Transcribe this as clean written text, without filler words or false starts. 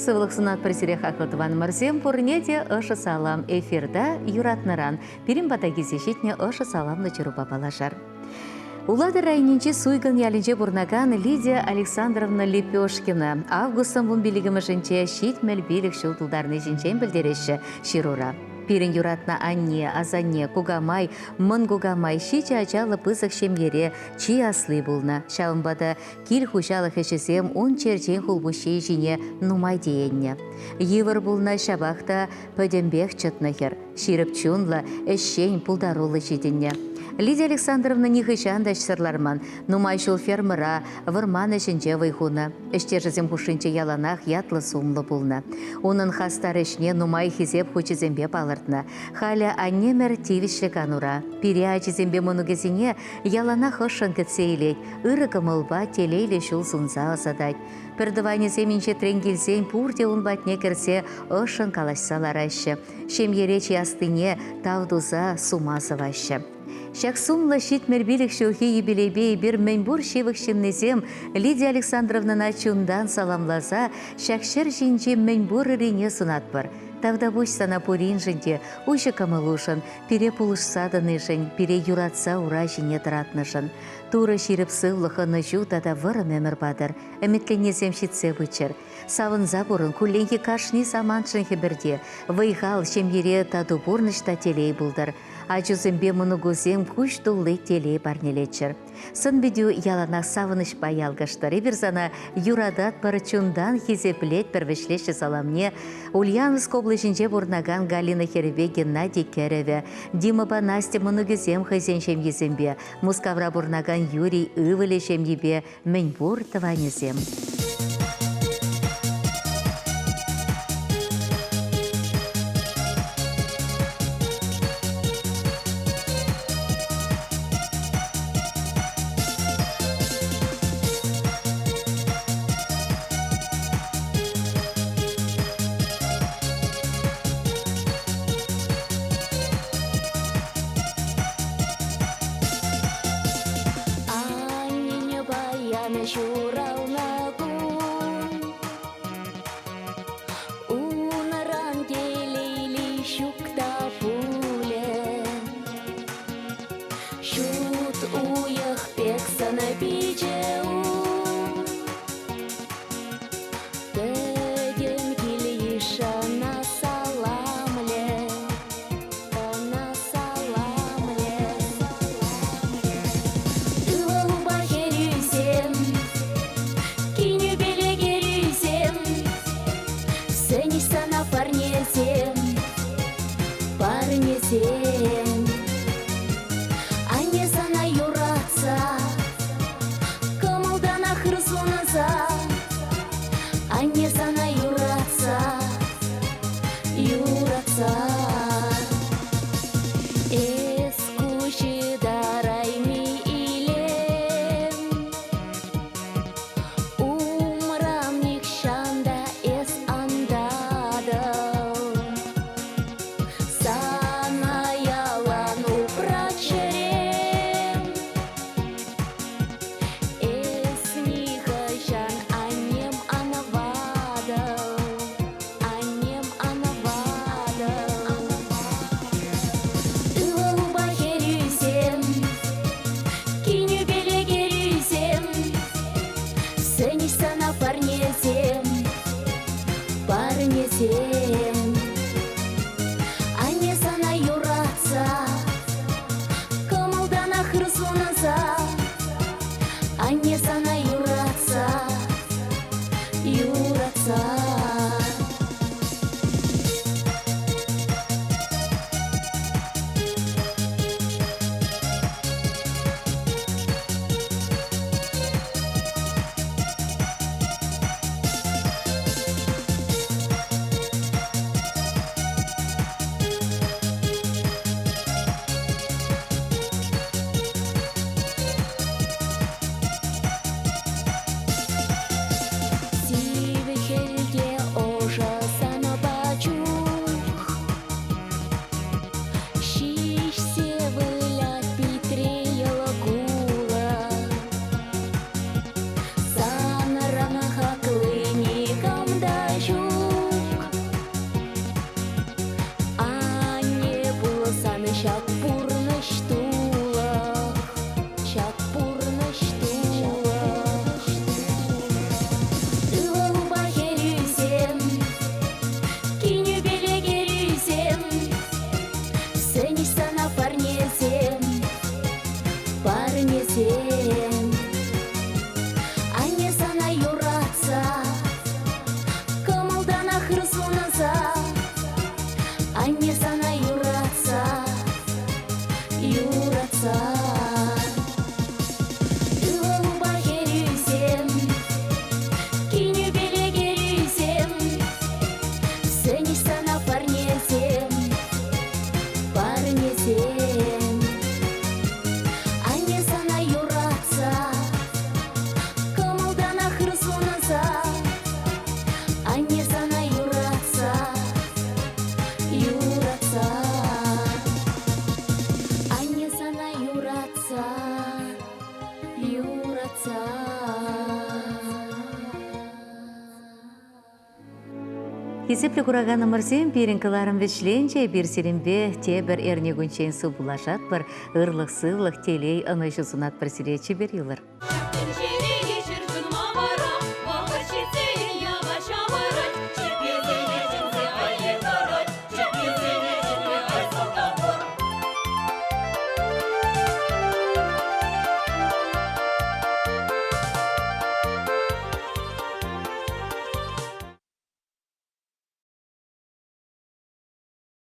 Сывлӑх сунатпӑр сире хаклӑ тӑванӑмӑрсем, пурне те ӑшӑ салам эфирта юратнӑран пирӗн пата килсе ҫитнӗ ӑшӑ саламлӑ чырупа паллашар. Улатӑр районӗнчи Суйкӑн ялӗнче пурӑнакан Лидия Александровна Лепешкина августӑн вунпиллӗкмӗшӗнче 75 ҫул тултарни ҫинчен пӗлтереҫҫӗ ҫырура. Пирӗн юратнӑ анне, асанне, кукамай, мӑн кукамай ҫичӗ ачаллӑ пысӑк ҫемьере чи асли пулнӑ. Ҫавӑнпа та кил хуҫалӑх ӗҫӗсем ун черчен хулпуҫҫийӗ ҫине нумай тиеннӗ. Йывӑр пулнӑ, ҫапах та пӗтӗмпех чӑтнӑ хӗр. Ҫирӗп чунлӑ, ӗҫчен, пултаруллӑ ҫитӗннӗ. Лидия Александровна нихӑҫан та ӗҫсӗр ларман. Нумай ҫул фермӑра, вӑрман ӗҫӗнче вӑй хунӑ. Ӗҫтешӗсем хушшинче яланах ятлӑ-сумлӑ пулнӑ. Унӑн хастар ӗҫне нумай хисеп хучӗсемпе палӑртнӑ. Халӗ аннемӗр тивӗҫлӗ канура. Пире ачисемпе мӑнукӗсене яланах ӑшшӑн кӗтсе илет, ырӑ кӑмӑлпа телейлӗ ҫул сунса ӑсатать. Пӗртӑванӗсем инҫетрен килсен пурте ун патне кӗрсе ӑшшӑн калаҫса лараҫҫӗ. Ҫемьере чи аслине тав туса сума сӑваҫҫӗ. Ҫак сумлӑ 75 ҫулхи юбилейпе эпир мӗнпур ҫывӑх ҫыннисем Лидия Александровнӑна чунтан саламласа ҫак ҫӗр ҫинчи мӗнпур ыррине сунатпӑр. Тавтапуҫ сана пуриншӗн те, уҫӑ кӑмӑлушӑн, пире пулӑшса тӑнишӗн, пире юратса ура ҫине тӑратнӑшӑн. Турӑ ҫирӗп сывлӑх, ӑнӑҫу тата вӑрӑм ӗмӗр патӑр. Ӗмӗтленнисем ҫитсе пыччӑр. Савӑнса пурӑн, кулленхи кашни самантшӑн хӗпӗрте. Вӑй-хал, ҫемьере тату пурнӑҫ та телей пултӑр. Ачусемпе мӑнукусем куҫ тулли телей парнелеччӗр. Сӑн-питӳ яланах савӑнӑҫпа ялкӑштӑр. Эпир сана юрататпӑр, чунтан хисеплетпӗр, вӗҫлеҫҫӗ саламне Ульяновск облаҫӗнче пурӑнакан Галина хӗрӗпе Геннадий кӗрӗвӗ, Димӑпа Настя мӑнукӗсем хӑйсен ҫемйисемпе, Мускавра пурӑнакан Юрий ывӑлӗ ҫемйипе мӗнпур тӑванӗсем. Аннене паян ҫуралнӑ кун. Унран телейли ҫук та пулӗ. Ҫут уйӑх пек сана пичӗ ун. Пӗтӗм кил-йышана саламлӗ. Ӑна саламлӗ. Ывӑлупа хӗрӳсем, кинӳпеле кӗрӳсем, сӗнӗҫ сана парнесем, парнесем. Анне сана юратса, кӑмӑлтанах ыр сунса, анне сана юратса, юратса. Эс куҫ ытарайми илем, Умран нихҫан та эс ан татӑл. Сана ялан упрать чӗрем. Эс нихӑҫан аннем ан ватӑл, аннем ан ватӑл. Ывӑлупа хӗрӳсем, кинӳпеле кӗрӳсем, сӗнӗҫ сана парнесем, парнесем. Анне сана юратса, кӑмӑлтанах ыр сунса, анне сана юратса, юратса. Хисеплӗ кураканӑмӑрсем, пирӗн кӑларӑм вӗҫленчӗ. Эпир сирӗнпе тепӗр эрнекунччен сывпуллашатпӑр. Ырлӑх-сывлӑх, телей, ӑнӑҫу сунатпӑр сире. Чипер юлӑр.